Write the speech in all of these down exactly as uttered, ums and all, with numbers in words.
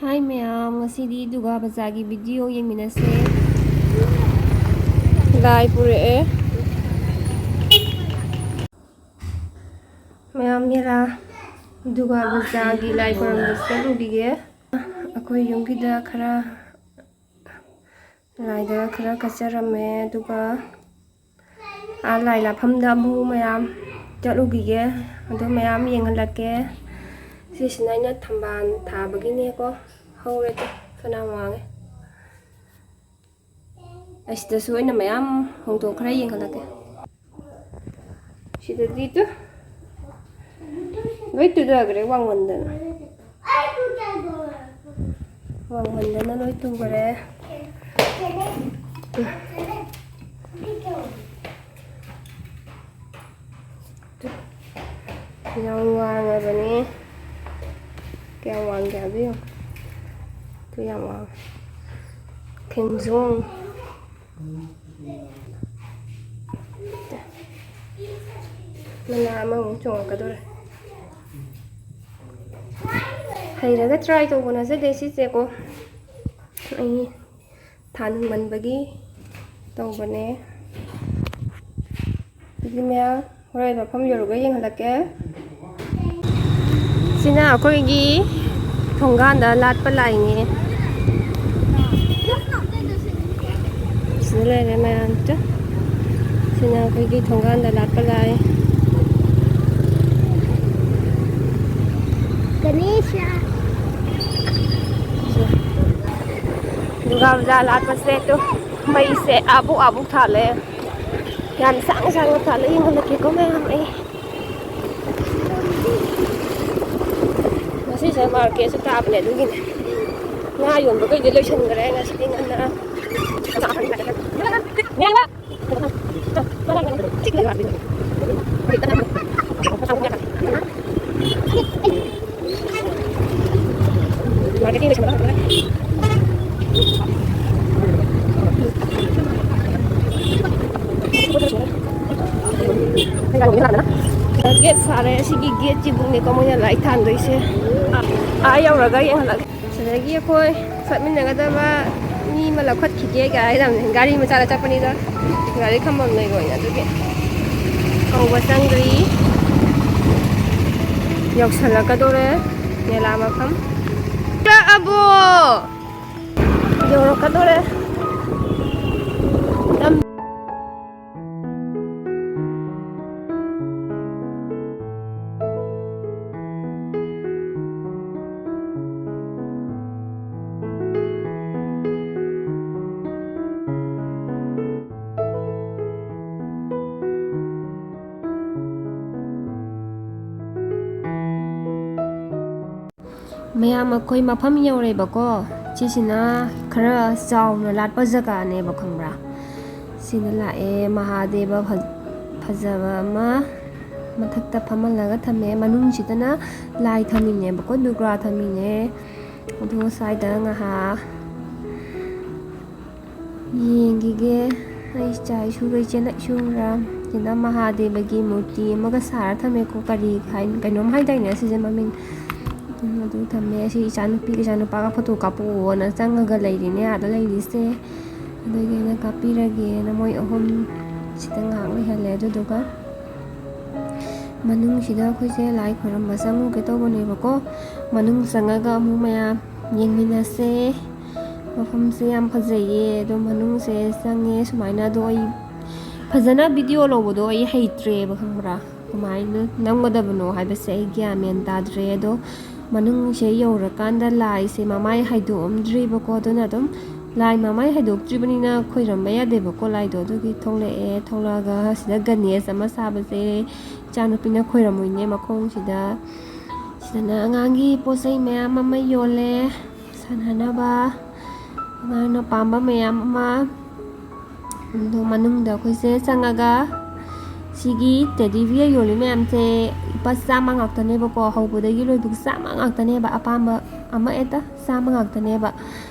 ꯍꯥꯏ ꯃꯌꯥꯝ, ꯉꯁꯤꯗꯤ ꯗꯨꯔꯒꯥ ꯄꯨꯖꯥꯒꯤ ꯚꯤꯗꯤꯑꯣ ꯌꯦꯡꯃꯤꯟꯅꯁꯦ꯫ ꯂꯥꯏ ꯄꯨꯔꯛꯑꯦ꯫ ꯃꯌꯥꯝ ꯃꯦꯔꯥ ꯗꯨꯔꯒꯥ ꯄꯨꯖꯥꯒꯤ ꯂꯥꯏ ꯈꯨꯔꯨꯝꯕ ꯆꯠꯂꯨꯈꯤꯒꯦ꯫ ꯑꯩꯈꯣꯏ ꯌꯨꯝꯒꯤꯗ ꯈꯔ ꯂꯥꯏꯗ ꯈꯔ ꯀꯠꯆꯔꯝꯃꯦ, ꯑꯗꯨꯒ ꯑꯥ ꯂꯥꯏ ꯂꯥꯠꯐꯝꯗ ꯑꯃꯨꯛ ꯃꯌꯥꯝ ꯆꯠꯂꯨꯈꯤꯒꯦ꯫ ꯑꯗꯨ ꯃꯌꯥꯝ ꯌꯦꯡꯍꯜꯂꯛꯀꯦ꯫ ꯁꯤꯁꯤꯅ ꯑꯩꯅ ꯊꯝꯕꯥꯜ ꯊꯥꯕꯒꯤꯅꯦꯀꯣ꯫ ꯍꯧꯔꯦ ꯇꯨ, ꯐꯅꯌꯥꯝ ꯋꯥꯡꯉꯦ꯫ ꯑꯁꯤꯗꯁꯨ ꯑꯩꯅ ꯃꯌꯥꯝ ꯍꯣꯡꯗꯣꯛꯈ꯭ꯔ ꯌꯦꯡꯍꯜꯂꯛꯀꯦ꯫ ꯁꯤꯗꯗꯤ ꯇꯨ ꯂꯣꯏ ꯇꯨꯊꯈ꯭ꯔꯦ ꯋꯥꯡꯃꯟꯗꯅ꯫ ꯋꯥꯡꯃꯟꯗꯅ ꯂꯣꯏ ꯇꯨꯈ꯭ꯔꯦ꯫ ꯌꯥꯝ ꯋꯥꯡꯉꯕꯅꯤ꯫ ꯀꯌꯥꯝ ꯋꯥꯡꯒꯦ ꯍꯥꯏꯕ ꯌꯦꯡꯉꯨ꯫ ꯇꯨ ꯌꯥꯝ ꯋꯥꯡꯉꯦ꯫ ꯈꯦꯟꯖꯣꯡ꯫ ꯃꯅꯥ ꯑꯃꯃꯨꯛ ꯆꯣꯡꯉꯛꯀꯗꯧꯔꯦ꯫ ꯍꯩꯔꯒ try ꯇꯧꯕ ꯅꯠꯆꯗꯦ ꯁꯤꯁꯦꯀꯣ꯫ ꯑꯩ ꯊꯥꯅꯤꯡꯃꯟꯕꯒꯤ ꯇꯧꯕꯅꯦ꯫ ꯑꯗꯨꯗꯤ ꯃꯌꯥꯝ ꯍꯣꯔꯦꯟ ꯃꯐꯝ ꯌꯧꯔꯒ ꯌꯦꯡꯍꯜꯂꯛꯀꯦ꯫ ꯁꯤꯅ ꯑꯩꯈꯣꯏꯒꯤ ꯊꯣꯡꯒꯥꯟꯗ ꯂꯥꯠꯄ ꯂꯥꯏꯅꯦ꯫ ꯁꯤꯗ ꯂꯩꯔꯦ ꯃꯌꯥꯝ ꯇꯨ꯫ ꯁꯤꯅ ꯑꯩꯈꯣꯏꯒꯤ ꯊꯣꯡꯒꯥꯟꯗ ꯂꯥꯠꯄ ꯂꯥꯏ꯫ ꯒꯅꯦꯁ꯫ ꯗꯨꯔꯒꯥ ꯄꯨꯖꯥ ꯂꯥꯠꯄꯁꯦ ꯇꯨ꯫ ꯃꯩꯁꯦ ꯑꯕꯨꯛ ꯑꯕꯨꯛ ꯊꯥꯜꯂꯦ꯫ ꯌꯥꯝ ꯁꯥꯡ ꯁꯥꯡꯅ ꯊꯥꯜꯂꯦ꯫ ꯌꯦꯡꯍꯜꯂꯛꯀꯦꯀꯣ ꯃꯌꯥꯝ ꯑꯩ꯫ ꯉꯁꯤꯁꯦ ꯃꯥꯔꯀꯦꯠꯁꯨ ꯇꯥꯕꯅꯦ, ꯑꯗꯨꯒꯤꯅꯦ꯫ ꯉꯥ ꯌꯣꯟꯕꯈꯩꯗꯤ ꯂꯣꯏꯁꯤꯟꯈ꯭ꯔꯦ ꯉꯁꯤꯗꯤ ꯉꯟꯅ꯫ ꯒꯦꯠ ꯁꯥꯔꯦ꯫ ꯑꯁꯤꯒꯤ ꯒꯦꯠꯁꯤꯕꯨꯅꯦꯀꯣ ꯃꯣꯏꯅ ꯂꯥꯏ ꯊꯥꯟꯗꯣꯏꯁꯦ꯫ ꯑꯥ ꯌꯧꯔꯒ ꯌꯦꯡꯍꯜꯂꯒꯦ꯫ ꯑꯗꯒꯤ ꯑꯩꯈꯣꯏ ꯆꯠꯃꯤꯟꯅꯒꯗꯕ ꯃꯤ ꯑꯃ ꯂꯧꯈꯠꯈꯤꯒꯦ ꯀꯥꯏ ꯍꯥꯏꯔꯝꯃꯦ꯫ ꯒꯥꯔꯤ ꯃꯆꯥꯗ ꯆꯠꯄꯅꯤꯗ, ꯒꯥꯔꯤ ꯈꯝꯕꯝ ꯂꯩꯔꯣꯏꯅ, ꯑꯗꯨꯒꯤ ꯀꯧꯕ ꯆꯪꯗ꯭ꯔꯤ꯫ ꯌꯧꯁꯜꯂꯛꯀꯗꯧꯔꯦ ꯃꯦꯂꯥ ꯃꯐꯝ꯫ ꯂꯥꯛꯑꯕꯣ? ꯌꯧꯔꯛꯀꯗꯧꯔꯦ꯫ ꯌꯥꯝ ꯃꯌꯥꯝ, ꯑꯩꯈꯣꯏ ꯃꯐꯝ ꯌꯧꯔꯦꯕꯀꯣ꯫ ꯁꯤꯁꯤꯅ ꯈꯔ ꯆꯥꯎꯅ ꯂꯥꯠꯄ ꯖꯒꯥꯅꯦꯕ, ꯈꯪꯕ꯭ꯔꯥ? ꯁꯤꯗ ꯂꯥꯛꯑꯦ, ꯃꯍꯥꯗꯦꯕ ꯐ-, ꯐꯖꯕ ꯑꯃ ꯃꯊꯛꯇ ꯐꯝꯍꯜꯂꯒ ꯊꯝꯃꯦ꯫ ꯃꯅꯨꯡꯁꯤꯗꯅ ꯂꯥꯏ ꯊꯝꯃꯤꯅꯦꯕꯀꯣ, ꯗꯨꯔꯒꯥ ꯊꯝꯃꯤꯅꯦ꯫ ꯑꯗꯨꯒ ꯁ꯭ꯋꯥꯏꯗ ꯉꯥꯏꯍꯥꯛ ꯌꯦꯡꯈꯤꯒꯦ꯫ ꯑꯩ ꯏꯆꯥ ꯏꯁꯨꯒ ꯏꯆꯦꯅ ꯏꯁꯨꯒ ꯁꯤꯗ ꯃꯍꯥꯗꯦꯕꯒꯤ ꯃꯨꯔꯇꯤ ꯑꯃꯒ ꯁꯥꯔ ꯊꯝꯃꯦꯀꯣ꯫ ꯀꯔꯤ ꯍꯥꯏ-, ꯀꯩꯅꯣꯝ ꯍꯥꯏꯗꯥꯏꯅꯦ ꯁꯤꯁꯦ ꯃꯃꯤꯡ꯫ ꯎꯝ, ꯑꯗꯨ ꯊꯝꯃꯦ꯫ ꯑꯁꯤ ꯏꯆꯥꯅꯨꯄꯤꯒ ꯏꯆꯥꯅꯨꯄꯥꯒ ꯐꯣꯇꯣ ꯀꯥꯞꯄꯛꯑꯣꯅ ꯆꯪꯉꯒ ꯂꯩꯔꯤꯅꯦ ꯑꯥꯗ ꯂꯩꯔꯤꯁꯦ꯫ ꯑꯗꯨꯒꯤ ꯑꯩꯅ ꯀꯥꯞꯄꯤꯔꯒꯦꯅ ꯃꯣꯏ ꯑꯍꯨꯝ ꯁꯤꯗ ꯉꯥꯏꯍꯥꯛ ꯂꯩꯍꯜꯂꯦ꯫ ꯑꯗꯨꯗꯨꯒ ꯃꯅꯨꯡꯁꯤꯗ ꯑꯩꯈꯣꯏꯁꯦ ꯂꯥꯏ ꯈꯣꯏꯔꯝꯕ ꯆꯪꯉꯨꯒꯦ ꯇꯧꯕꯅꯦꯕꯀꯣ꯫ ꯃꯅꯨꯡ ꯆꯪꯉꯒ ꯑꯃꯨꯛ ꯃꯌꯥꯝ ꯌꯦꯡꯃꯤꯟꯅꯁꯦ꯫ ꯃꯐꯝꯁꯦ ꯌꯥꯝ ꯐꯖꯩꯌꯦ꯫ ꯑꯗꯣ ꯃꯅꯨꯡꯁꯦ ꯆꯪꯉꯦ ꯁꯨꯃꯥꯏꯅ꯫ ꯑꯗꯣ ꯑꯩ ꯐꯖꯅ ꯚꯤꯗꯤꯑꯣ ꯂꯧꯕꯗꯣ ꯑꯩ ꯍꯩꯇ꯭ꯔꯦꯕ, ꯈꯪꯕ꯭ꯔꯥ? ꯀꯃꯥꯏꯅ ꯅꯝꯒꯗꯕꯅꯣ ꯍꯥꯏꯕꯁꯦ ꯑꯩ ꯒ꯭ꯌꯥꯟ ꯃꯦꯟ ꯇꯥꯗ꯭ꯔꯦ꯫ ꯑꯗꯣ ꯃꯅꯨꯡꯁꯦ ꯌꯧꯔꯀꯥꯟꯗ ꯂꯥꯏꯁꯦ ꯃꯃꯥꯏ ꯍꯥꯏꯗꯣꯛꯑꯝꯗ꯭ꯔꯤꯕꯀꯣ꯫ ꯑꯗꯨꯅ ꯑꯗꯨꯝ ꯂꯥꯏ ꯃꯃꯥꯏ ꯍꯥꯏꯗꯣꯛꯇ꯭ꯔꯤꯕꯅꯤꯅ ꯈꯣꯏꯔꯝꯕ ꯌꯥꯗꯦꯕꯀꯣ ꯂꯥꯏꯗꯣ꯫ ꯑꯗꯨꯒꯤ ꯊꯣꯛꯂꯛꯑꯦ꯫ ꯊꯣꯛꯂꯛꯑꯒ ꯁꯤꯗ ꯒꯅꯦꯁ ꯑꯃ ꯁꯥꯕꯁꯦ ꯏꯆꯥꯅꯨꯄꯤꯅ ꯈꯣꯏꯔꯝꯃꯨꯏꯅꯦ ꯃꯈꯣꯡꯁꯤꯗ꯫ ꯁꯤꯗꯅ ꯑꯉꯥꯡꯒꯤ ꯄꯣꯠ ꯆꯩ ꯃꯌꯥꯝ ꯑꯃ ꯌꯣꯜꯂꯦ, ꯁꯥꯟꯅꯅꯕ, ꯑꯉꯥꯡꯅ ꯄꯥꯝꯕ ꯃꯌꯥꯝ ꯑꯃ꯫ ꯑꯗꯣ ꯃꯅꯨꯡꯗ ꯑꯩꯈꯣꯏꯁꯦ ꯆꯪꯉꯒ ꯁꯤꯒꯤ ꯇꯦꯗꯤ ꯕꯤꯌꯔ ꯌꯣꯜꯂꯤ ꯃꯌꯥꯝꯁꯦ ꯂꯨꯄꯥ ꯆꯥꯝꯃ ꯉꯥꯛꯇꯅꯦꯕꯀꯣ꯫ ꯍꯧꯕꯗꯒꯤ ꯂꯣꯏꯕꯒꯤ ꯆꯥꯝꯃ ꯉꯥꯛꯇꯅꯦꯕ꯫ ꯑꯄꯥꯝꯕ ꯑꯃ ꯍꯦꯛꯇ ꯆꯥꯝꯃ ꯉꯥꯛꯇꯅꯦꯕ꯫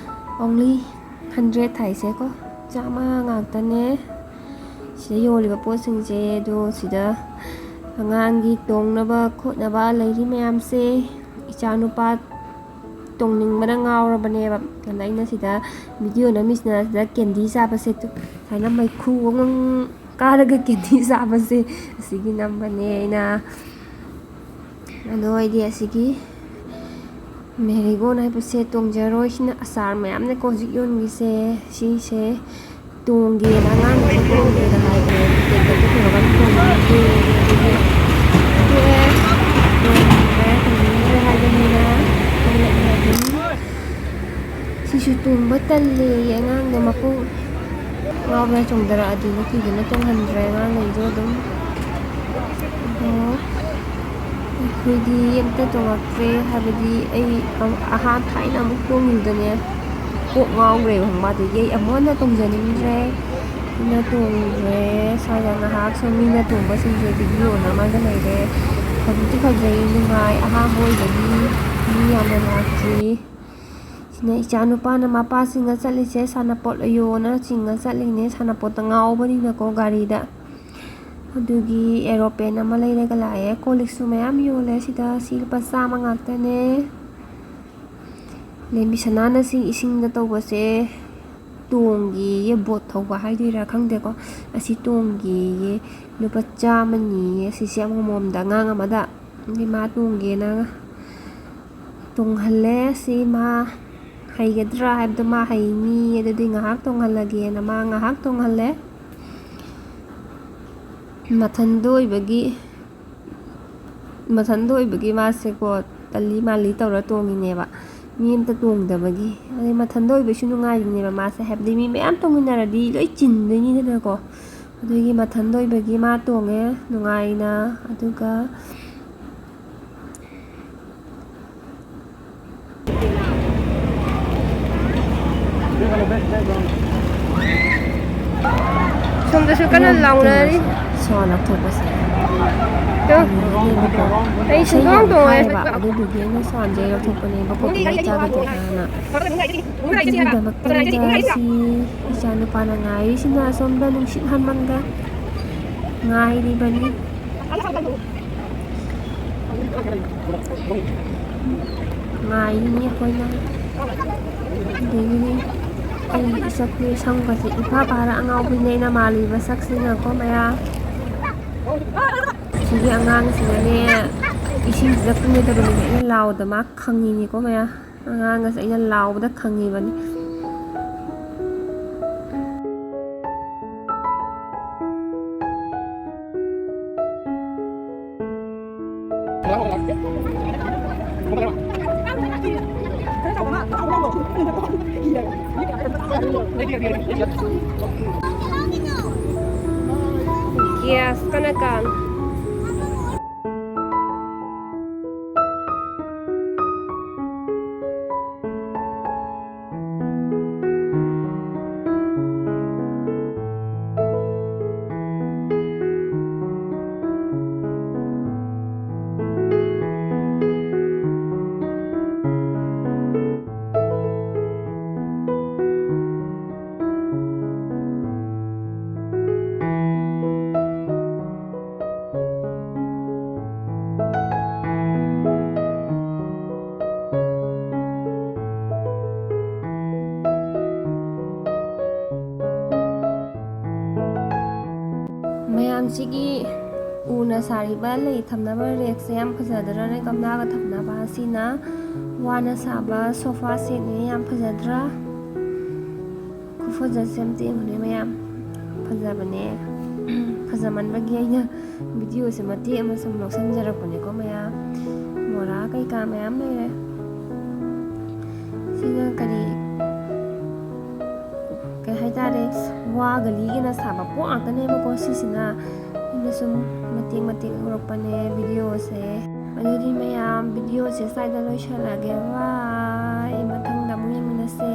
Only hundred ꯍꯥꯏꯁꯦꯀꯣ, ꯆꯥꯝꯃ ꯉꯥꯛꯇꯅꯦ ꯁꯤꯗ ꯌꯣꯜꯂꯤꯕ ꯄꯣꯠꯁꯤꯡꯁꯦ꯫ ꯑꯗꯣ ꯁꯤꯗ ꯑꯉꯥꯡꯒꯤ ꯇꯣꯡꯅꯕ ꯈꯣꯠꯅꯕ ꯂꯩꯔꯤ ꯃꯌꯥꯝꯁꯦ, ꯏꯆꯥꯅꯨꯄꯥ ꯇꯣꯡꯅꯤꯡꯕꯅ ꯉꯥꯎꯔꯕꯅꯦꯕ꯫ ꯑꯗ ꯑꯩꯅ ꯁꯤꯗ ꯚꯤꯗꯤꯑꯣ ꯅꯝꯃꯤꯁꯤꯅ ꯁꯤꯗ ꯀꯦꯟꯗꯤ ꯆꯥꯕꯁꯦ, ꯇꯨ-, ꯁꯨꯃꯥꯏꯅ ꯃꯩꯈꯨ ꯋꯪ ꯋꯪ ꯀꯥꯔꯒ ꯀꯦꯟꯗꯤ ꯆꯥꯕꯁꯦ ꯑꯁꯤꯒꯤ ꯅꯝꯕꯅꯦ ꯑꯩꯅ꯫ ꯑꯗꯣ ꯑꯩꯗꯤ ꯑꯁꯤꯒꯤ ꯃꯦꯔꯤꯒꯣꯟ ꯍꯥꯏꯕꯁꯦ ꯇꯣꯡꯖꯔꯣꯏ꯫ ꯁꯤꯅ ꯑꯆꯥꯔ ꯃꯌꯥꯝꯅꯦꯀꯣ ꯍꯧꯖꯤꯛ ꯌꯣꯟꯈꯤꯁꯦ꯫ ꯁꯤꯁꯦ ꯇꯣꯡꯒꯦꯅ ꯑꯉꯥꯡꯅꯁꯨ ꯇꯣꯡꯒꯦꯅ ꯍꯥꯏꯕꯅꯦ꯫ ꯇꯤꯀꯦꯠꯀꯗꯤ ꯇꯧꯔꯒ ꯑꯗꯨꯝ ꯇꯣꯡꯅꯤꯡꯗꯦ꯫ ꯑꯗꯨꯗꯤ ꯇꯣꯛꯑꯦ꯫ ꯇꯣꯡꯅꯤꯡꯗ꯭ꯔꯦ, ꯇꯣꯡꯅꯤꯡꯗ꯭ꯔꯦ ꯍꯥꯏꯕꯅꯤꯅ ꯊꯣꯛꯂꯛꯑꯦ ꯑꯗꯨꯝ꯫ ꯁꯤꯁꯨ ꯇꯣꯡꯕ ꯇꯜꯂꯦꯌꯦ ꯑꯉꯥꯡꯗꯣ, ꯃꯀꯣꯛ ꯉꯥꯎꯗꯅ ꯆꯣꯡꯊꯔꯛꯑꯗꯤ ꯅꯨꯄꯤꯗꯨꯅ ꯇꯣꯡꯍꯟꯗ꯭ꯔꯦ ꯑꯉꯥꯡꯈꯩꯁꯨ ꯑꯗꯨꯝ꯫ ꯑꯗꯣ ꯑꯩꯈꯣꯏꯗꯤ ꯑꯝꯇ ꯇꯣꯡꯉꯛꯇ꯭ꯔꯦ, ꯍꯥꯏꯕꯗꯤ ꯑꯩ ꯑꯃꯨꯛ ꯑꯍꯥꯟ ꯊꯥꯏꯅ ꯑꯃꯨꯛ ꯇꯣꯡꯉꯨꯕꯗꯅꯦ ꯀꯣꯛ ꯉꯥꯎꯈ꯭ꯔꯦꯕ ꯈꯪꯕ꯭ꯔꯥ꯫ ꯑꯗꯒꯤ ꯑꯩ ꯑꯃꯨꯛ ꯍꯟꯅ ꯇꯣꯡꯖꯅꯤꯡꯗ꯭ꯔꯦ꯫ ꯑꯩꯅ ꯇꯣꯡꯗ꯭ꯔꯦ꯫ ꯁ꯭ꯋꯥꯏꯗ ꯉꯥꯏꯍꯥꯛ ꯁꯨꯝ ꯃꯤꯅ ꯇꯣꯡꯕꯁꯤꯡꯁꯦ ꯚꯤꯗꯤꯑꯣ ꯅꯝꯃꯒ ꯂꯩꯔꯦ꯫ ꯐꯕꯨꯗꯤ ꯐꯖꯩ, ꯅꯨꯡꯉꯥꯏ, ꯑꯍꯥꯟꯕ ꯑꯣꯏꯕꯒꯤ ꯃꯤ ꯌꯥꯝꯅ ꯂꯥꯛꯇ꯭ꯔꯤ꯫ ꯁꯤꯅ ꯏꯆꯥ ꯅꯨꯄꯥꯅ ꯃꯄꯥꯁꯤꯡꯒ ꯆꯠꯂꯤꯁꯦ, ꯁꯥꯟꯅꯄꯣꯠ ꯂꯩꯌꯣꯅ ꯆꯤꯡꯉ ꯆꯠꯂꯤꯅꯦ, ꯁꯥꯟꯅꯄꯣꯠꯇ ꯉꯥꯎꯕꯅꯤꯅꯀꯣ ꯒꯥꯔꯤꯗ꯫ ꯑꯗꯨꯒꯤ ꯑꯦꯔꯣꯄ꯭ꯂꯦꯟ ꯑꯃ ꯂꯩꯔꯒ ꯂꯥꯛꯑꯦ꯫ ꯀꯣꯜ ꯂꯤꯛꯁꯨ ꯃꯌꯥꯝ ꯌꯣꯜꯂꯦ ꯁꯤꯗ꯫ ꯁꯤ ꯂꯨꯄꯥ ꯆꯥꯝꯃ ꯉꯥꯛꯇꯅꯦ꯫ ꯂꯦꯝꯕꯤ ꯁꯅꯥꯅ ꯁꯤ ꯏꯁꯤꯡꯗ ꯇꯧꯕꯁꯦ ꯇꯣꯡꯒꯦꯌꯦ, ꯕꯣꯠ ꯊꯧꯕ ꯍꯥꯏꯗꯣꯏꯔꯥ ꯈꯪꯗꯦꯀꯣ꯫ ꯑꯁꯤ ꯇꯣꯡꯒꯦꯌꯦ, ꯂꯨꯄꯥ ꯆꯥꯝꯃꯅꯤꯌꯦ ꯁꯤꯁꯦ ꯑꯃꯃꯝꯗ, ꯑꯉꯥꯡ ꯑꯃꯗ꯫ ꯑꯗꯩ ꯃꯥ ꯇꯣꯡꯒꯦꯅ ꯇꯣꯡꯍꯜꯂꯦ꯫ ꯁꯤ ꯃꯥ ꯍꯩꯒꯗ꯭ꯔꯥ ꯍꯥꯏꯕꯗꯣ ꯃꯥ ꯍꯩꯅꯤ, ꯑꯗꯨꯗꯤ ꯉꯥꯏꯍꯥꯛ ꯇꯣꯡꯍꯜꯂꯒꯦꯅ ꯃꯥ ꯉꯥꯏꯍꯥꯛ ꯇꯣꯡꯍꯜꯂꯦ꯫ ꯃꯊꯟꯗ ꯑꯣꯏꯕꯒꯤ, ꯃꯊꯟꯗ ꯑꯣꯏꯕꯒꯤ ꯃꯥꯁꯦꯀꯣ ꯇꯜꯂꯤ ꯃꯥꯜꯂꯤ ꯇꯧꯔ ꯇꯣꯡꯉꯤꯅꯦꯕ, ꯃꯤ ꯑꯝꯇ ꯇꯣꯡꯗꯕꯒꯤ꯫ ꯑꯗꯩ ꯃꯊꯟꯗ ꯑꯣꯏꯕꯁꯨ ꯅꯨꯡꯉꯥꯏꯔꯤꯅꯦꯕ ꯃꯥꯁꯦ, ꯍꯥꯏꯕꯗꯤ ꯃꯤ ꯃꯌꯥꯝ ꯇꯣꯡꯃꯤꯟꯅꯔꯗꯤ ꯂꯣꯏ ꯆꯤꯟꯗꯣꯏꯅꯤꯗꯅꯀꯣ꯫ ꯑꯗꯨꯒꯤ ꯃꯊꯟꯗ ꯑꯣꯏꯕꯒꯤ ꯃꯥ ꯇꯣꯡꯉꯦ ꯅꯨꯡꯉꯥꯏꯅ꯫ ꯑꯗꯨꯒ ꯁꯣꯝꯗꯁꯨ ꯀꯟꯅ ꯂꯥꯎꯅꯔꯤ꯫ ꯁꯣ ꯂꯧꯊꯣꯛꯄꯁꯦ꯫ ꯇꯣ꯫ ꯑꯩ ꯏꯁꯩ ꯁꯨꯡꯇꯣꯡ ꯌꯥꯝ ꯇꯣꯡꯉꯣꯏ꯫ ꯍꯥꯏꯌꯦꯕ, ꯑꯗꯨꯗꯨꯒꯤ ꯑꯩꯅ ꯁꯥꯎꯟꯁꯦ ꯂꯧꯊꯣꯛꯄꯅꯦꯕ, copyright ꯆꯥꯒꯗ꯭ꯔꯥꯅ꯫ ꯑꯗꯨꯒꯤꯗꯃꯛꯇꯅꯤꯗ ꯁꯤ ꯏꯆꯥ ꯅꯨꯄꯥꯅ ꯉꯥꯏꯔꯤꯁꯤꯅ ꯑꯁꯣꯝꯗ ꯅꯨꯡꯁꯤꯠ ꯍꯟꯃꯟꯒ ꯉꯥꯏꯔꯤꯕꯅꯤ꯫ ꯉꯥꯏꯔꯤꯅꯤ ꯑꯩꯈꯣꯏꯅ꯫ ꯑꯗꯒꯤꯗꯤ ꯑꯩꯒꯤ ꯏꯆꯛꯀꯤ ꯁꯝꯒꯁꯦ ꯏꯐꯥ ꯐꯥꯔ ꯑꯉꯥꯎꯕꯤꯅꯦ ꯑꯩꯅ ꯃꯥꯜꯂꯤꯕ ꯁꯛꯁꯤꯅꯀꯣ ꯃꯌꯥꯝ꯫ ꯁꯤꯒꯤ ꯑꯉꯥꯡꯁꯤꯅꯅꯦ, ꯏꯁꯤꯡꯁꯤꯗ ꯀꯨꯝꯒꯗꯕꯅꯤꯅ ꯑꯩꯅ ꯂꯥꯎꯗ ꯃꯥ ꯈꯪꯉꯤꯅꯤꯀꯣ ꯃꯌꯥꯝ꯫ ꯑꯉꯥꯡꯒꯁꯦ ꯑꯩꯅ ꯂꯥꯎꯕꯗ ꯈꯪꯉꯤꯕꯅꯤ꯫ Yes, kana kan. ꯃꯌꯥꯝꯁꯤꯒꯤ ꯎꯅ ꯁꯥꯔꯤꯕ ꯂꯩ ꯊꯝꯅꯕ ꯔꯦꯛꯁꯦ ꯌꯥꯝ ꯐꯖꯗ꯭ꯔꯥꯅꯦ? ꯒꯝꯂꯥꯒ ꯊꯝꯅꯕ ꯑꯁꯤꯅ ꯋꯥꯅ ꯁꯥꯕ ꯁꯣꯐꯥ ꯁꯦꯠꯅꯦ꯫ ꯌꯥꯝ ꯐꯖꯗ꯭ꯔꯥ? ꯈꯨꯐꯖꯁꯦ ꯑꯝꯇ ꯌꯦꯡꯉꯨꯅꯦ ꯃꯌꯥꯝ, ꯐꯖꯕꯅꯦ꯫ ꯐꯖꯃꯟꯕꯒꯤ ꯑꯩꯅ ꯚꯤꯗꯤꯑꯣꯁꯦ ꯃꯇꯦꯛ ꯑꯃ ꯁꯨꯝ ꯂꯧꯁꯤꯟꯖꯔꯛꯄꯅꯦꯀꯣ ꯃꯌꯥꯝ꯫ ꯃꯣꯔꯥ ꯀꯩꯀꯥ ꯃꯌꯥꯝ ꯂꯩꯔꯦ꯫ ꯁꯤꯅ ꯀꯔꯤ, ꯀꯩ ꯍꯥꯏꯇꯥꯔꯦ, ꯋꯥꯒ ꯂꯤꯒꯅ ꯁꯥꯕ ꯄꯣꯠ ꯉꯥꯛꯇꯅꯦꯕꯀꯣ꯫ ꯁꯤꯁꯤꯅ ꯑꯩꯅ ꯁꯨꯝ ꯃꯇꯦꯛ ꯃꯇꯦꯛ ꯎꯔꯛꯄꯅꯦ ꯚꯤꯗꯤꯑꯣꯁꯦ꯫ ꯑꯗꯨꯗꯤ ꯃꯌꯥꯝ, ꯚꯤꯗꯤꯑꯣꯁꯦ ꯁ꯭ꯋꯥꯏꯗ ꯂꯣꯏꯁꯤꯜꯂꯒꯦ꯫ ꯕꯥꯏ, ꯃꯊꯪꯗ ꯑꯃꯨꯛ ꯌꯦꯡꯃꯤꯟꯅꯁꯦ꯫